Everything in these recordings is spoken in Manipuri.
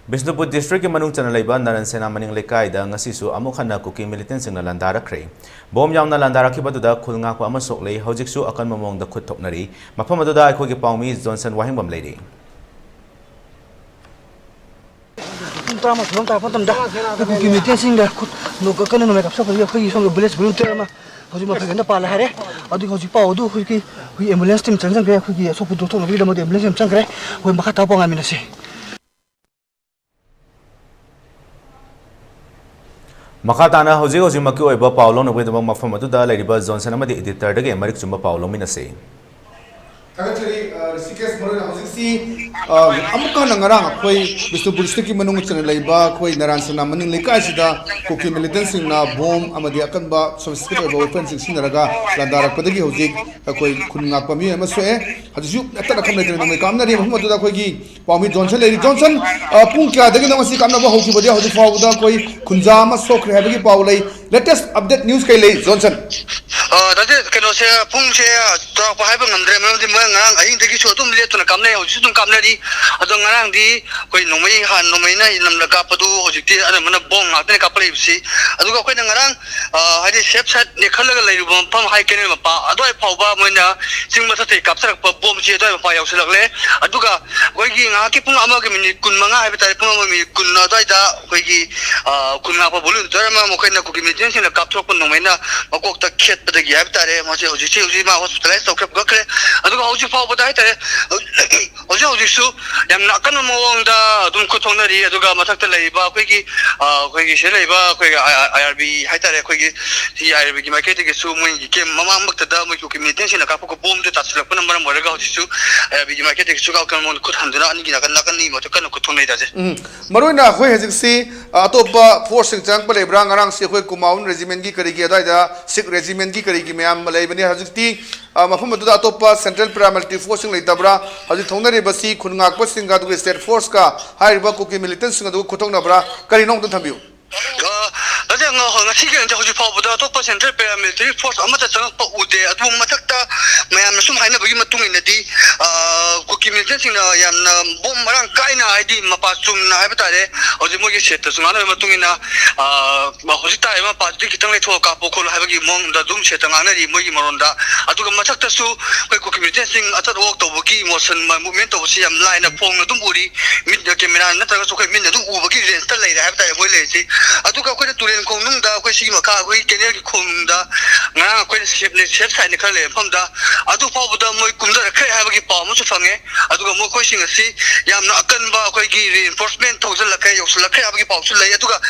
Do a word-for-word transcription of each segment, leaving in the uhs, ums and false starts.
ꯕꯤꯁꯅꯨꯄꯨꯔ ꯗꯤꯁꯇ꯭ꯔꯤꯛꯀꯤ ꯃꯅꯨꯡ ꯆꯟꯅ ꯂꯩꯕ ꯅꯥꯔꯟ ꯁꯦꯅꯥ ꯃꯅꯤꯡ ꯂꯩꯀꯥꯏꯗ ꯉꯁꯤꯁꯨ ꯑꯃꯨꯛ ꯍꯟꯅ ꯀꯨꯀꯤ ꯃꯤꯂꯤꯇꯦꯟꯁꯤꯡꯅ ꯂꯥꯟꯗꯥꯔꯛꯈ꯭ꯔꯦ꯫ ꯕꯣꯝ ꯌꯥꯝꯅ ꯂꯥꯟꯗꯥꯔꯛꯈꯤꯕ ꯑꯗꯨꯗ ꯈꯨꯜ ꯉꯥꯛꯄ ꯑꯃ ꯁꯣꯛꯂꯦ꯫ ꯍꯧꯖꯤꯛꯁꯨ ꯑꯀꯟꯕ ꯃꯑꯣꯡꯗ ꯈꯨꯠ ꯊꯣꯛꯅꯔꯤ꯫ ꯃꯐꯝ ꯑꯗꯨꯗ ꯑꯩꯈꯣꯏꯒꯤ ꯄꯥꯎꯃꯤ ꯖꯣꯟꯁꯟ ꯋꯥꯍꯦꯡꯕꯝ ꯂꯩꯔꯤ꯫ ꯄꯨꯡ ꯇꯔꯥꯃꯥꯊꯣꯏ ꯔꯣꯝ ꯇꯥꯔꯛꯄ ꯃꯇꯝꯗ ꯑꯩꯈꯣꯏ ꯀꯨꯀꯤ ꯃꯤꯂꯤꯇꯦꯟꯁꯤꯡꯗ ꯈꯨꯠ ꯅꯣ-, ꯀꯟꯅ ꯅꯣꯡꯃꯩ ꯀꯥꯞꯁꯤꯜꯂꯛꯄꯒꯤ ꯑꯩꯈꯣꯏꯒꯤ ꯁꯣꯝꯒꯤ ꯚꯤꯂꯦꯖ ꯚꯣꯂꯨꯟꯇꯤꯌꯔ ꯑꯃ ꯍꯧꯖꯤꯛ ꯃꯐꯝ ꯀꯟꯅ ꯄꯥꯜꯂꯦ ꯍꯥꯏꯔꯦ꯫ ꯑꯗꯨꯒ ꯍꯧꯖꯤꯛ ꯄꯥꯎ ꯑꯗꯨ ꯑꯩꯈꯣꯏꯒꯤ, ꯑꯩꯈꯣꯏꯒꯤ ꯑꯦꯝꯕꯨꯂꯦꯟꯁ ꯇꯤꯝ ꯆꯪꯁꯤꯟꯈ꯭ꯔꯦ꯫ ꯑꯩꯈꯣꯏꯒꯤ ꯑꯁꯣꯛꯄ ꯗꯣꯛꯇꯔ ꯇꯧꯅꯕꯒꯤꯗꯃꯛꯇ ꯑꯦꯝꯕꯨꯂꯦꯟꯁ ꯇꯤꯝ ꯆꯪꯈ꯭ꯔꯦ꯫ ꯑꯩꯈꯣꯏ ꯃꯈꯥ ꯇꯥꯕ ꯄꯥꯎ ꯉꯥꯏꯃꯤꯟꯅꯁꯤ꯫ ꯃꯈꯥ ꯇꯥꯅ ꯍꯧꯖꯤꯛ ꯍꯧꯖꯤꯛꯃꯛꯀꯤ ꯑꯣꯏꯕ ꯄꯥꯎ ꯂꯧꯅꯕꯒꯤꯗꯃꯛ ꯃꯐꯝ ꯑꯗꯨꯗ ꯂꯩꯔꯤꯕ ꯖꯣꯟꯁꯟ ꯑꯃꯗꯤ ꯏꯗꯤꯇꯔꯗꯒꯤ ꯃꯔꯤꯛ ꯆꯨꯝꯕ ꯄꯥꯎ ꯂꯧꯃꯤꯟꯅꯁꯤ꯫ ꯊꯥꯒꯠꯆꯔꯤ, ꯑ, ꯔꯤꯁꯤꯀꯦꯁ꯫ ꯃꯔꯨꯑꯣꯏꯅ ꯍꯧꯖꯤꯛꯁꯤ, ꯑ, ꯑꯃꯨꯛꯀ ꯍꯟꯅ ꯉꯔꯥꯡ ꯑꯩꯈꯣꯏ ꯕꯤꯁꯅꯨꯄꯨꯔ ꯗꯤꯁꯇ꯭ꯔꯤꯛꯀꯤ ꯃꯅꯨꯡ ꯆꯟꯅ ꯂꯩꯕ ꯑꯩꯈꯣꯏ ꯅꯥꯔꯥꯟ ꯁꯦꯅꯥ ꯃꯅꯤꯡ ꯂꯩꯀꯥꯏꯁꯤꯗ ꯀꯨꯀꯤ ꯃꯤꯂꯤꯇꯦꯟꯁꯤꯡꯅ ꯕꯣꯝ ꯑꯃꯗꯤ ꯑꯀꯟꯕ ꯁꯣꯐꯤꯁꯇꯤꯀꯦꯇꯦꯗ ꯑꯣꯏꯕ ꯋꯦꯄꯟꯁꯤꯡ ꯁꯤꯖꯤꯟꯅꯔꯒ ꯂꯥꯟꯗꯥꯔꯛꯄꯗꯒꯤ ꯍꯧꯖꯤꯛ ꯑꯩꯈꯣꯏ ꯈꯨꯟ ꯉꯥꯛꯄ ꯃꯤꯑꯣꯏ ꯑꯃ ꯁꯣꯛꯑꯦ꯫ ꯍꯧꯖꯤꯛꯁꯨ ꯑꯇꯠ ꯑꯈꯝ ꯂꯩꯇꯅ ꯅꯣꯡꯃꯩ ꯀꯥꯞꯅꯔꯤ꯫ ꯃꯐꯝ ꯑꯗꯨꯗ ꯑꯩꯈꯣꯏꯒꯤ ꯄꯥꯎꯃꯤ ꯖꯣꯟꯁꯟ ꯂꯩꯔꯤ꯫ ꯖꯣꯟꯁꯟ, ꯑ, ꯄꯨꯡ ꯀꯌꯥꯗꯒꯤꯅꯣ ꯉꯁꯤ ꯀꯥꯞꯅꯕ ꯍꯧꯈꯤꯕꯗꯤ ꯍꯧꯖꯤꯛ ꯐꯥꯎꯕꯗ ꯑꯩꯈꯣꯏ ꯈꯨꯟꯖꯥ ꯑꯃ ꯁꯣꯛꯈ꯭ꯔꯦ ꯍꯥꯏꯕꯒꯤ ꯄꯥꯎ ꯂꯩ꯫ ꯂꯦꯇꯦꯁ ꯑꯞꯗꯦꯠ ꯅ꯭ꯌꯨꯁ ꯀꯩ ꯂꯩ, ꯖꯣꯟꯁꯟ? ꯑ, ꯗꯥ ꯖꯦ, ꯀꯩꯅꯣꯁꯦ, ꯄꯨꯡꯁꯦ ꯆꯥꯎꯔꯥꯛꯄ ꯍꯥꯏꯕ ꯉꯝꯗ꯭ꯔꯦ, ꯃꯔꯝꯗꯤ ꯃꯣꯏ ꯉꯔꯥꯡ ꯑꯍꯤꯡꯗꯒꯤꯁꯨ ꯑꯗꯨꯝ ꯂꯦꯞꯇꯅ ꯀꯥꯞꯅꯩ, ꯍꯧꯖꯤꯛꯁꯨ ꯑꯗꯨꯝ ꯀꯥꯞꯅꯔꯤ꯫ ꯑꯗꯣ ꯉꯔꯥꯡꯗꯤ ꯑꯩꯈꯣꯏ ꯅꯣꯡꯃꯩ ꯍꯥꯟ-, ꯅꯣꯡꯃꯩꯅ ꯅꯝꯅ ꯀꯥꯞꯄꯗꯨ ꯍꯧꯖꯤꯛꯇꯤ ꯑꯅꯝꯕꯅ ꯕꯣꯝ ꯉꯥꯛꯇꯅꯤ ꯀꯥꯞꯄꯛꯏꯕꯁꯤ꯫ ꯑꯗꯨꯒ ꯑꯩꯈꯣꯏꯅ ꯉꯔꯥꯡ, ꯑ, ꯍꯥꯏꯗꯤ ꯁꯦꯐ ꯁꯥꯏꯠꯅꯦ ꯈꯜꯂꯒ ꯂꯩꯔꯨꯕ ꯃꯐꯝ ꯍꯥꯏ ꯀꯦꯅꯦꯜ ꯃꯄꯥ ꯑꯗꯨꯋꯥꯏ ꯐꯥꯎꯕ ꯃꯣꯏꯅ ꯆꯤꯡ ꯃꯊꯛꯇꯒꯤ ꯀꯥꯞꯊꯔꯛꯄ ꯕꯣꯝꯁꯤ ꯑꯗꯨꯋꯥꯏ ꯃꯄꯥ ꯌꯧꯁꯤꯜꯂꯛꯂꯦ꯫ ꯑꯗꯨꯒ ꯑꯩꯈꯣꯏꯒꯤ ꯉꯥꯏꯍꯥꯛꯀꯤ ꯄꯨꯡ ꯑꯃꯒ ꯃꯤꯅꯤꯠ ꯀꯨꯟꯃꯉꯥ ꯍꯥꯏꯕ ꯇꯥꯔꯦ, ꯄꯨꯡ ꯑꯃꯒ ꯃꯤꯅꯤꯠ ꯀꯨꯟ ꯑꯗꯨꯋꯥꯏꯗ ꯑꯩꯈꯣꯏꯒꯤ, ꯑ, ꯈꯨꯟ ꯉꯥꯛꯄ ꯚꯣꯂꯨꯟꯇꯤꯌꯔ ꯑꯃ ꯃꯈꯣꯏꯅ ꯀꯨꯀꯤ ꯃꯤꯂꯤꯇꯦꯟꯁꯤꯡꯅ ꯀꯥꯞꯊꯣꯔꯛꯄ ꯅꯣꯡꯃꯩꯅ ꯃꯀꯣꯛꯇ ꯈꯦꯠꯄꯗꯒꯤ ꯍꯥꯏꯕ ꯇꯥꯔꯦ, ꯃꯥꯁꯦ ꯍꯧꯖꯤꯛꯁꯤ ꯍꯧꯖꯤꯛ ꯃꯥ ꯍꯣꯁꯄꯤꯇꯥꯂꯥꯏꯁ ꯇꯧꯈ꯭ꯔꯦ, ꯄꯨꯈꯠꯈ꯭ꯔꯦ꯫ ꯑꯗꯨꯒ ꯍꯧꯖꯤꯛ ꯐꯥꯎꯕꯗ ꯍꯥꯏ ꯇꯥꯔꯦ, ꯍꯧꯖꯤꯛ ꯍꯧꯖꯤꯛꯁꯨ ꯌꯥꯝꯅ ꯑꯀꯟꯕ ꯃꯑꯣꯡꯗ ꯑꯗꯨꯝ ꯈꯨꯠ ꯊꯣꯛꯅꯔꯤ꯫ ꯑꯗꯨꯒ ꯃꯊꯛꯇ ꯂꯩꯔꯤꯕ ꯑꯩꯈꯣꯏꯒꯤ, ꯑ, ꯑꯩꯈꯣꯏꯒꯤ ꯁꯤꯗ ꯂꯩꯔꯤꯕ ꯑꯩꯈꯣꯏꯒꯤ ꯑꯥꯏ ꯑꯥꯔ ꯕꯤ ꯍꯥꯏ ꯇꯥꯔꯦ, ꯑꯩꯈꯣꯏꯒꯤ ꯁꯤ ꯑꯥꯏ ꯑꯥꯔ ꯕꯤꯒꯤ ꯃꯥꯏꯀꯩꯗꯒꯤꯁꯨ ꯃꯣꯏꯒꯤ ꯀꯦꯝ ꯃꯃꯥꯡꯃꯛꯇꯗ ꯃꯣꯏꯒꯤ ꯀꯨꯀꯤ ꯃꯤꯂꯤꯇꯦꯟꯁꯤꯡꯅ ꯀꯥꯞꯄꯛꯄ ꯕꯣꯝꯗꯨ ꯇꯥꯁꯤꯜꯂꯛꯄꯅ ꯃꯔꯝ ꯑꯣꯏꯔꯒ ꯍꯧꯖꯤꯛꯁꯨ ꯑꯥꯏ ꯑꯥꯔ ꯕꯤꯒꯤ ꯃꯥꯏꯀꯩꯗꯒꯤꯁꯨ ꯀꯥꯞꯀꯟ ꯃꯑꯣꯡꯗ ꯈꯨꯠ ꯍꯟꯗꯨꯅ ꯑꯅꯤꯒꯤ ꯅꯥꯀꯟ ꯅꯥꯀꯟ ꯑꯅꯤꯃꯛꯇ ꯀꯟꯅ ꯈꯨꯠ ꯊꯣꯛꯅꯩ ꯇꯥꯖꯩ꯫ ꯎꯝ꯫ ꯃꯔꯨꯑꯣꯏꯅ ꯑꯩꯈꯣꯏ ꯍꯧꯖꯤꯛꯁꯤ, ꯑ, ꯑꯇꯣꯞꯄ ꯐꯣꯔꯁꯁꯤꯡ ꯆꯪꯉꯛꯄ ꯂꯩꯕ꯭ꯔꯥ? ꯉꯔꯥꯡꯁꯤ ꯑꯩꯈꯣꯏ ꯀꯨꯃꯥꯎꯟ ꯔꯦꯖꯤꯃꯦꯟꯒꯤ ꯀꯔꯤꯒꯤ ꯑꯗꯨꯋꯥꯏꯗ ꯁꯤꯈ ꯔꯦꯖꯤꯃꯦꯟꯒꯤ ꯀꯔꯤꯒꯤ ꯃꯌꯥꯝ ꯑꯃ ꯂꯩꯕꯅꯤ꯫ ꯍꯧꯖꯤꯛꯇꯤ, ꯑ, ꯃꯐꯝ ꯑꯗꯨꯗ ꯑꯇꯣꯞꯄ ꯁꯦꯟꯇ꯭ꯔꯦꯜ ꯄꯦꯔꯥꯃꯤꯂꯤꯇꯔꯤ ꯐꯣꯔꯁꯁꯤꯡ ꯂꯩꯇꯕ꯭ꯔꯥ? ꯍꯧꯖꯤꯛ ꯊꯣꯛꯅꯔꯤꯕꯁꯤ ꯈꯨꯟ ꯉꯥꯛꯄꯁꯤꯡꯒ ꯑꯗꯨꯒ ꯁ꯭ꯇꯦꯠ ꯐꯣꯔꯁꯀ ꯍꯥꯏꯔꯤꯕ ꯀꯨꯀꯤ ꯃꯤꯂꯤꯇꯦꯟꯁꯤꯡ ꯑꯗꯨꯒ ꯈꯨꯠꯊꯣꯛꯅꯕ꯭ꯔꯥ? ꯀꯔꯤꯅꯣ ꯑꯝꯇ ꯊꯝꯕꯤꯌꯨ꯫ ꯑ, ꯑꯗ ꯉ-, ꯉꯁꯤꯒꯤ ꯑꯣꯏꯅꯗꯤ ꯍꯧꯖꯤꯛ ꯐꯥꯎꯕꯗ ꯑꯇꯣꯞꯄ central paramilitary force ꯑꯃꯠꯇ ꯆꯪꯉꯛꯄ ꯎꯗꯦ꯫ ꯑꯗꯨꯕꯨ ꯃꯊꯛꯇ ꯃꯌꯥꯝꯅ ꯁꯨꯝ ꯍꯥꯏꯅꯕꯒꯤ ꯃꯇꯨꯡ ꯏꯟꯅꯗꯤ, ꯑ, ꯀꯨꯀꯤ militantꯁꯤꯡꯅ ꯌꯥꯝꯅ bomb ꯃꯔꯥꯡ ꯀꯥꯏꯅ, ꯍꯥꯏꯗꯤ ꯃꯄꯥ ꯆꯨꯝꯅ ꯍꯥꯏꯕ ꯇꯥꯔꯦ, ꯍꯧꯖꯤꯛ ꯃꯣꯏꯒꯤ ꯁꯦꯠꯇꯁꯨ ꯉꯥꯡꯅꯕꯒꯤ ꯃꯇꯨꯡ ꯏꯟꯅ, ꯑ, ꯍꯧꯖꯤꯛ ꯇꯥꯔꯤꯕ ꯃꯄꯥꯁꯤꯗꯤ ꯈꯤꯇꯪ ꯂꯩꯊꯣꯛꯑ ꯀꯥꯞꯄꯨ ꯈꯣꯠꯂꯨ ꯍꯥꯏꯕꯒꯤ ꯃꯑꯣꯡꯗ ꯑꯗꯨꯝ ꯁꯦꯠꯇ ꯉꯥꯡꯅꯔꯤ ꯃꯣꯏꯒꯤ ꯃꯔꯣꯟꯗ꯫ ꯑꯗꯨꯒ ꯃꯊꯛꯇꯁꯨ ꯑꯩꯈꯣꯏ ꯀꯨꯀꯤ militantꯁꯤꯡ ꯑꯆꯠ ꯑꯋꯣꯛ ꯇꯧꯕꯒꯤ motion movement ꯇꯧꯕꯁꯤ ꯌꯥꯝ ꯂꯥꯏꯅ ꯐꯣꯡꯅ ꯑꯗꯨꯝ ꯎꯔꯤ꯫ ꯃꯤꯠ, camera ꯅꯠꯇ꯭ꯔꯒꯁꯨ ꯑꯩꯈꯣꯏ ꯃꯤꯠꯅ ꯑꯗꯨꯝ ꯎꯕꯒꯤ rangeꯇ ꯂꯩꯔꯦ ꯍꯥꯏꯕ ꯇꯥꯔꯦ ꯃꯣꯏ ꯂꯩꯔꯤꯁꯤ꯫ ꯑꯗꯨꯒ ꯑꯩꯈꯣꯏꯅ ꯇꯨꯔꯦꯟ ꯈꯣꯡꯅꯨꯡꯗ, ꯑꯩꯈꯣꯏ ꯁꯤꯒꯤ ꯃꯈꯥ, ꯑꯩꯈꯣꯏ canalꯒꯤ ꯈꯣꯡꯅꯨꯡꯗ ꯉꯔꯥꯡ ꯑꯩꯈꯣꯏꯅ safe, safe sideꯅꯤ ꯈꯔ ꯂꯩꯕ ꯃꯐꯝꯗ, ꯑꯗꯨ ꯐꯥꯎꯕꯗ ꯃꯣꯏ ꯀꯨꯝꯊꯔꯛꯈ꯭ꯔꯦ ꯍꯥꯏꯕꯒꯤ ꯄꯥꯎ ꯑꯃꯁꯨ ꯐꯪꯉꯦ꯫ ꯑꯗꯨꯒ ꯃꯈꯣꯏꯁꯤꯡ ꯑꯁꯤ ꯌꯥꯝꯅ ꯑꯀꯟꯕ ꯑꯩꯈꯣꯏꯒꯤ reinforcement ꯊꯧꯖꯤꯜꯂꯛꯈ꯭ꯔꯦ, ꯌꯧꯁꯤꯜꯂꯛꯈ꯭ꯔꯦ ꯍꯥꯏꯕꯒꯤ ꯄꯥꯎꯁꯨ ꯂꯩ꯫ ꯑꯗꯨꯒ,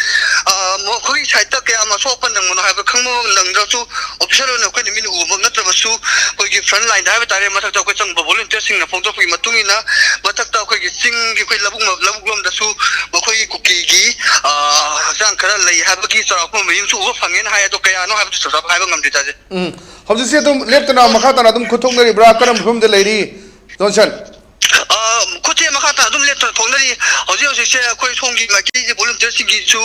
ꯑ, ꯃꯈꯣꯏꯒꯤ sideꯇ ꯀꯌꯥꯝ ꯑꯁꯣꯛ ꯑꯄꯟ ꯅꯪꯕꯅꯣ ꯍꯥꯏꯕ ꯈꯪꯕ ꯅꯪꯗ꯭ꯔꯁꯨ, official ꯑꯣꯏꯅ ꯑꯩꯈꯣꯏꯅ ꯃꯤꯠꯅ ꯎꯕꯃꯛ ꯅꯠꯇ꯭ꯔꯕꯁꯨ, ꯑꯩꯈꯣꯏꯒꯤ front lineꯗ ꯍꯥꯏꯕ ꯇꯥꯔꯦ, ꯃꯊꯛꯇ ꯑꯩꯈꯣꯏ ꯆꯪꯕ volunteerꯁꯤꯡꯅ ꯐꯣꯡꯗꯣꯔꯛꯄꯒꯤ ꯃꯇꯨꯡ ꯏꯟꯅ, ꯃꯊꯛꯇ ꯑꯩꯈꯣꯏꯒꯤ ꯆꯤꯡꯒꯤ, ꯑꯩꯈꯣꯏ ꯂꯧꯕꯨꯛ ꯃ-, ꯂꯧꯕꯨꯛ ꯂꯣꯝꯗꯁꯨ ꯃꯈꯣꯏꯒꯤ ꯀꯨꯀꯤꯒꯤ, ꯑ, ꯍꯛꯆꯥꯡ ꯈꯔ ꯂꯩ ꯍꯥꯏꯕꯒꯤ ꯆꯥꯎꯔꯥꯛꯄ ꯃꯌꯨꯝꯁꯨ ꯎꯕ ꯐꯪꯉꯦꯅ ꯍꯥꯏ꯫ ꯑꯗꯣ ꯀꯌꯥꯅꯣ ꯍꯥꯏꯕꯗꯨ ꯆꯞ ꯆꯥꯕ ꯍꯥꯏꯕ ꯉꯝꯗ꯭ꯔꯤ, ꯇꯥꯖꯩ꯫ ꯎꯝ꯫ ꯍꯧꯖꯤꯛꯁꯦ ꯑꯗꯨꯝ ꯂꯦꯞꯇꯅ ꯃꯈꯥ ꯇꯥꯅ ꯑꯗꯨꯝ ꯈꯨꯠꯊꯣꯛꯅꯔꯤꯕ꯭ꯔꯥ? ꯀꯔꯝꯕ ꯐꯤꯕꯝꯗ ꯂꯩꯔꯤ, ꯖꯣꯟꯁꯟ? ꯑ, ꯈꯨꯠꯁꯦ ꯃꯈꯥ ꯇꯥꯅ ꯑꯗꯨꯝ ꯂꯦꯞꯇꯅ ꯊꯣꯛꯅꯔꯤ꯫ ꯍꯧꯖꯤꯛ ꯍꯧꯖꯤꯛꯁꯦ ꯑꯩꯈꯣꯏ ꯁꯣꯝꯒꯤ ꯃꯥꯏꯀꯩꯒꯤ volunteerꯁꯤꯡꯒꯤꯁꯨ,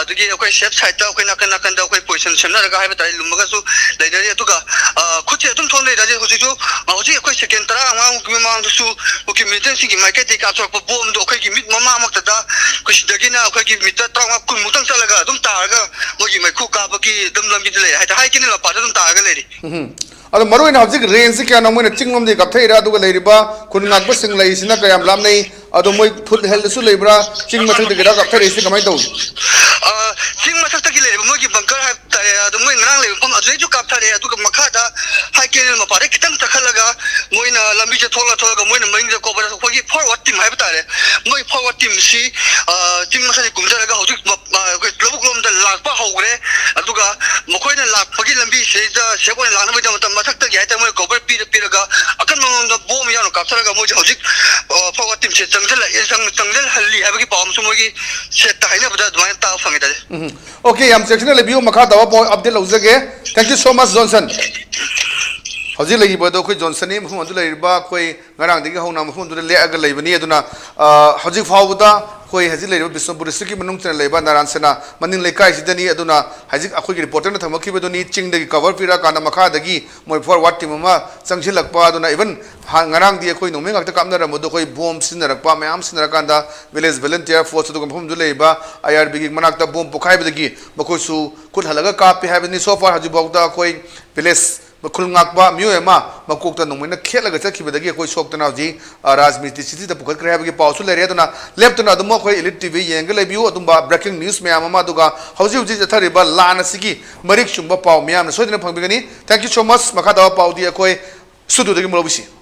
ꯑꯗꯒꯤ ꯑꯩꯈꯣꯏ safe sideꯇ ꯑꯩꯈꯣꯏ ꯅꯥꯀꯟ ꯅꯥꯀꯟꯗ ꯑꯩꯈꯣꯏ position ꯁꯦꯝꯅꯔꯒ ꯍꯥꯏꯕ ꯇꯥꯔꯦ, ꯂꯨꯝꯃꯒꯁꯨ ꯂꯩꯅꯔꯤ꯫ ꯑꯗꯨꯒ, ꯑ, ꯈꯨꯠꯁꯦ ꯑꯗꯨꯝ ꯊꯣꯛꯅꯔꯤ꯫ ꯍꯧꯖꯤꯛ ꯍꯧꯖꯤꯛꯁꯨ, ꯑ, ꯍꯧꯖꯤꯛ ꯑꯩꯈꯣꯏ second ꯇꯔꯥꯃꯉꯥꯃꯨꯛꯀꯤ ꯃꯃꯥꯡꯗꯁꯨ ꯀꯨꯀꯤ militantꯁꯤꯡꯒꯤ ꯃꯥꯏꯀꯩꯗꯒꯤ ꯀꯥꯞꯊꯣꯔꯛꯄ bombꯗꯣ ꯑꯩꯈꯣꯏꯒꯤ ꯃꯤꯠ ꯃꯃꯥꯡꯃꯛꯇꯗ ꯑꯩꯈꯣꯏ ꯁꯤꯗꯒꯤꯅ ꯑꯩꯈꯣꯏꯒꯤ meter ꯇꯔꯥꯃꯉꯥ ꯀꯨꯟꯃꯨꯛꯇꯪ ꯆꯠꯂꯒ ꯑꯗꯨꯝ ꯇꯥꯔꯒ ꯃꯣꯏꯒꯤ ꯃꯩꯈꯨ ꯀꯥꯕꯒꯤ ꯑꯗꯨꯝ ꯂꯝꯕꯤꯗ ꯂꯩꯔꯦ ꯍꯥꯏ ꯇꯥꯔꯦ, ꯍꯥꯏ canal ꯃꯄꯥꯗ ꯑꯗꯨꯝ ꯇꯥꯔꯒ ꯂꯩꯔꯤ꯫ ꯎꯝ꯫ ꯑꯗꯣ ꯃꯔꯨ ꯑꯣꯏꯅ ꯍꯧꯖꯤꯛ rangeꯁꯤ ꯀꯌꯥꯅꯣ? ꯃꯣꯏꯅ ꯆꯤꯡ ꯂꯣꯝꯗꯒꯤ ꯀꯥꯞꯊꯩꯔꯥ, ꯑꯗꯨꯒ ꯂꯩꯔꯤꯕ ꯈꯨꯟ ꯉꯥꯛꯄꯁꯤꯡ ꯂꯩꯔꯤꯁꯤꯅ ꯀꯌꯥꯝ ꯂꯥꯞꯅꯩ? ꯑꯗꯣ ꯃꯣꯏ footholdꯗꯁꯨ ꯂꯩꯕ꯭ꯔꯥ? ꯆꯤꯡ ꯃꯊꯛꯇꯒꯤꯔ ꯀꯥꯞꯊꯔꯛꯏꯁꯤ, ꯀꯃꯥꯏꯅ ꯇꯧꯏ? ꯑ, ꯆꯤꯡ ꯃꯊꯛꯇꯒꯤ ꯂꯩꯔꯤꯕ ꯃꯣꯏꯒꯤ bunker ꯍꯥꯏꯕ ꯇꯥꯔꯦ, ꯑꯗꯣ ꯃꯣꯏ ꯉꯔꯥꯡ ꯂꯩꯕ ꯃꯐꯝ ꯑꯗꯨꯗꯩꯁꯨ ꯀꯥꯞꯊꯔꯛꯑꯦ꯫ ꯑꯗꯨꯒ ꯃꯈꯥꯗ ꯍꯥꯏ canal ꯃꯄꯥꯗꯩ ꯈꯤꯇꯪ ꯆꯠꯈꯠꯂꯒ ꯃꯣꯏꯅ ꯂꯝꯕꯤꯁꯦ ꯊꯣꯛꯂ ꯊꯣꯛꯂꯒ ꯃꯣꯏꯅ ꯃꯅꯤꯡꯗ cover, ꯑꯩꯈꯣꯏꯒꯤ forward team ꯍꯥꯏꯕ ꯇꯥꯔꯦ, ꯃꯣꯏ forward teamꯁꯤ, ꯑ, ꯆꯤꯡ ꯃꯊꯛꯇꯒꯤ ꯀꯨꯝꯊꯔꯒ ꯍꯧꯖꯤꯛ ꯃ-, ꯑ, ꯑꯩꯈꯣꯏ ꯂꯧꯕꯨꯛ ꯂꯣꯝꯗ ꯂꯥꯛꯄ ꯍꯧꯈ꯭ꯔꯦ꯫ ꯑꯗꯨꯒ ꯃꯈꯣꯏꯅ ꯂꯥꯛꯄꯒꯤ ꯂꯝꯕꯤꯁꯤꯗꯩꯗ safe ꯑꯣꯏꯅ ꯂꯥꯛꯅꯕꯒꯤꯗꯃꯛꯇ ꯃꯊꯛꯇꯒꯤ ꯍꯥꯏꯇꯥꯔꯦ, ꯃꯣꯏ cover ꯄꯤꯔ ꯄꯤꯔꯒ ꯑꯀꯟꯕ ꯃꯑꯣꯡꯗ bomb ꯌꯥꯎꯅ ꯀꯥꯞꯊꯔꯒ ꯃꯣꯏꯁꯦ ꯍꯧꯖꯤꯛ, ꯑ, forward teamꯁꯦ ꯆꯪꯁꯤꯜꯂꯛꯑꯦ, ꯆꯪ-, ꯆꯪꯁꯤꯜꯍꯜꯂꯤ ꯍꯥꯏꯕꯒꯤ ꯄꯥꯎ ꯑꯃꯁꯨ ꯃꯣꯏꯒꯤ ꯁꯦꯠꯇ ꯍꯥꯏꯅꯕꯗ ꯑꯗꯨꯃꯥꯏꯅ ꯇꯥꯕ ꯐꯪꯉꯦ, ꯇꯥꯖꯩ꯫ ꯎꯝ꯫ OK, ꯌꯥꯝ ꯆꯦꯛꯁꯤꯟꯅ ꯂꯩꯕꯤꯌꯨ, ꯃꯈꯥ ꯇꯥꯕ ꯄꯥꯎ update ꯂꯧꯖꯒꯦ꯫ Thank you so much, Johnson. ꯍꯧꯖꯤꯛ ꯂꯩꯔꯤꯕ ꯑꯗꯣ ꯑꯩꯈꯣꯏ ꯖꯣꯟꯁꯟꯅꯤ, ꯃꯐꯝ ꯑꯗꯨ ꯂꯩꯔꯤꯕ ꯑꯩꯈꯣꯏ ꯉꯔꯥꯡꯗꯒꯤ ꯍꯧꯅ ꯃꯐꯝ ꯑꯗꯨꯗ ꯂꯦꯛꯑꯒ ꯂꯩꯕꯅꯤ꯫ ꯑꯗꯨꯅ, ꯑ, ꯍꯧꯖꯤꯛ ꯐꯥꯎꯕꯗ ꯑꯩꯈꯣꯏ ꯍꯧꯖꯤꯛ ꯂꯩꯔꯤꯕ ꯕꯤꯁꯅꯨꯄꯨꯔ ꯗꯤꯁꯇ꯭ꯔꯤꯛꯀꯤ ꯃꯅꯨꯡ ꯆꯟꯅ ꯂꯩꯕ ꯅꯥꯔꯥꯟ ꯁꯦꯅꯥ ꯃꯅꯤꯡ ꯂꯩꯀꯥꯏꯁꯤꯗꯅꯤ꯫ ꯑꯗꯨꯅ ꯍꯧꯖꯤꯛ ꯑꯩꯈꯣꯏꯒꯤ ꯔꯤꯄꯣꯔꯇꯔꯅ ꯊꯝꯃꯛꯈꯤꯕꯗꯨꯅꯤ, ꯆꯤꯡꯗꯒꯤ ꯀꯚꯔ ꯄꯤꯔꯛꯑꯀꯥꯟꯗ ꯃꯈꯥꯗꯒꯤ ꯃꯣꯏ ꯐꯣꯔꯋꯥꯔꯗ ꯇꯤꯝ ꯑꯃ ꯆꯪꯁꯤꯜꯂꯛꯄ꯫ ꯑꯗꯨꯅ ꯏꯚꯟ ꯉꯔꯥꯡꯗꯤ ꯑꯩꯈꯣꯏ ꯅꯣꯡꯃꯩ ꯉꯥꯛꯇ ꯀꯥꯞꯅꯔꯝꯕꯗꯣ ꯑꯩꯈꯣꯏ ꯕꯣꯝ ꯁꯤꯖꯤꯟꯅꯔꯛꯄ ꯃꯌꯥꯝ ꯁꯤꯖꯤꯟꯅꯔꯀꯥꯟꯗ ꯚꯤꯂꯦꯖ ꯚꯣꯂꯨꯟꯇꯤꯌꯔ ꯐꯣꯔꯁ ꯑꯗꯨꯒ ꯃꯐꯝꯗꯨ ꯂꯩꯔꯤꯕ ꯑꯥꯏ ꯑꯥꯔ ꯕꯤꯒꯤ ꯃꯅꯥꯛꯇ ꯕꯣꯝ ꯄꯣꯈꯥꯏꯕꯗꯒꯤ ꯃꯈꯣꯏꯁꯨ ꯈꯨꯠ ꯍꯜꯂꯒ ꯀꯥꯞꯄꯤ ꯍꯥꯏꯕꯅꯤ꯫ So far ꯍꯧꯖꯤꯛꯐꯥꯎꯗ ꯑꯩꯈꯣꯏ ꯚꯤꯂꯦꯖ ꯈꯨꯜ ꯉꯥꯛꯄ ꯃꯤꯑꯣꯏ ꯑꯃ ꯃꯀꯣꯛꯇ ꯅꯣꯡꯃꯩꯅ ꯈꯦꯠꯂꯒ ꯆꯠꯈꯤꯕꯗꯒꯤ ꯑꯩꯈꯣꯏ ꯁꯣꯛꯇꯅ ꯍꯧꯖꯤꯛ, ꯑ, ꯔꯥꯖꯃꯤꯁꯇ꯭ꯔꯤ ꯁꯤꯇꯤꯗ ꯄꯨꯈꯠꯈ꯭ꯔꯦ ꯍꯥꯏꯕꯒꯤ ꯄꯥꯎꯁꯨ ꯂꯩꯔꯦ꯫ ꯑꯗꯨꯅ ꯂꯦꯞꯇꯅ ꯑꯗꯨꯝ ꯑꯩꯈꯣꯏ ꯏꯂꯤꯠ ꯇꯤ ꯚꯤ ꯌꯦꯡꯉꯒ ꯂꯩꯕꯤꯌꯨ꯫ ꯑꯗꯨꯝꯕ ꯕ꯭ꯔꯦꯀꯤꯡ ꯅ꯭ꯌꯨꯁ ꯃꯌꯥꯝ ꯑꯃ, ꯑꯗꯨꯒ ꯍꯧꯖꯤꯛ ꯍꯧꯖꯤꯛ ꯆꯠꯊꯔꯤꯕ ꯂꯥꯟ ꯑꯁꯤꯒꯤ ꯃꯔꯤꯛ ꯆꯨꯝꯕ ꯄꯥꯎ ꯃꯌꯥꯝꯅ ꯁꯣꯏꯗꯅ ꯐꯪꯕꯤꯒꯅꯤ꯫ Thank you so much꯫ ꯃꯈꯥ ꯇꯥꯕ ꯄꯥꯎꯗꯤ ꯑꯩꯈꯣꯏ ꯁ꯭ꯇꯨꯗꯤꯑꯣꯗꯒꯤ ꯑꯃꯨꯛ ꯂꯧꯕꯤꯁꯤ꯫